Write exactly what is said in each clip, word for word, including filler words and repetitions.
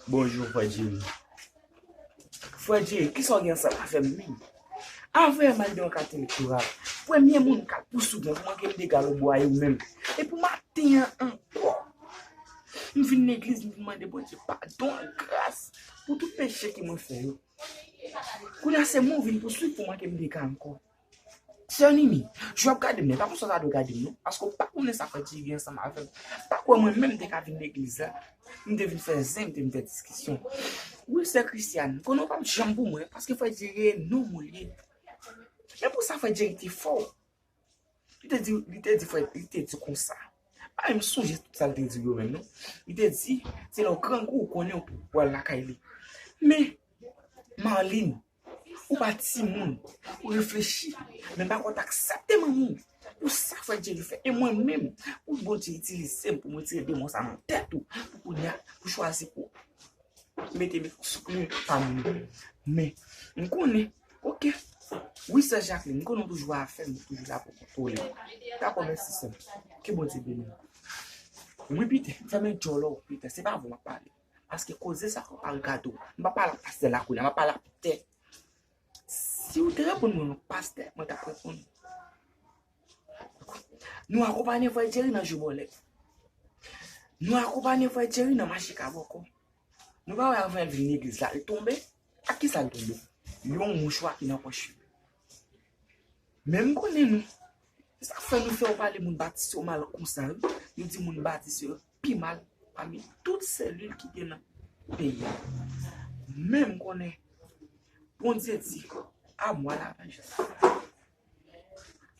Bonjou, frè Jerry. Frè Jerry, kisa w gen ansanm avè m menm? Avè m al de yon kat elektoral. Premye moun k al pouse w gen pou mwen ke m de galo bwa yo menm. E pou maten an ankò, m vin legliz, m vin mande Bondye padon ak gras pou tout peche ke mwen fè yo. Kounye a se mwen w vin pouswiv pou mwen ke m de ka ankò. Sè Nini, jan w ap gade m nan, e pa konsa w ta dwe gade m non, paske w pa konnen sa frè Jerry gen ansanm avè m. Pa kwè mwen menm m te ka vin legliz la, m te vin fè zen, m te vin fè diskisyon. Wi, sè Christiane, konnen w p ap janm pou mwen, paske frè Jerry e nonm ou l ye. Men pou sa frè Jerry te fè w. Li te di, li te di frè, li te di konsa. Pa menm sonje tout sa l te di yo menm non. Li te di, se lè w grangou ou konnen w pou w al lakay li. Men, Marline, ou pa timoun, ou reflechi, men pa konn aksepte manman w. Pou sa frè Jerry fè, e mwen menm, pou Bondye itilize m pou m retire demon sa nan tèt ou, pou kounye a, pou chwazi pou mete m sou pye pa m. Men, m konnen, oke, wi sè Jacqueline, m konnen w toujou avè m, ou toujou la pou kontwole m. Dakò, mèsi sè m, ke Bondye beni w. Wi Pita, fèmen djòlè w Pita, se pa avè w m ap pale. Paske koze sa fò pa regade w. M pa pale ak pastè la kounye a, m ap pale ak Pita. Si w te reponn mwen yon pastè, mwen t ap reponn. Nou akonpanye frè Jerry nan jou bòlèt. Nou akonpanye frè Jerry nan mache kabòkò. Nou pa wè avan l vin legliz la, l tonbe? Ak kisa l tonbe? Yon mouchwa ki nan pòch li. Men m konnen nou. Se sa k fè nou fè w pale moun batise yo mal konsa, wi. Nou di moun batise yo pi mal pami tout selil ki gen nan peyi a. Men m konnen Bondye di, à moi la vengeance.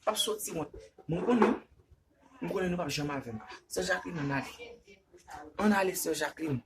P ap soti wont. Men m konnen, m konnen nou p ap janm avè m. Sè Jacqueline, ann ale. Ann ale, sè Jacqueline.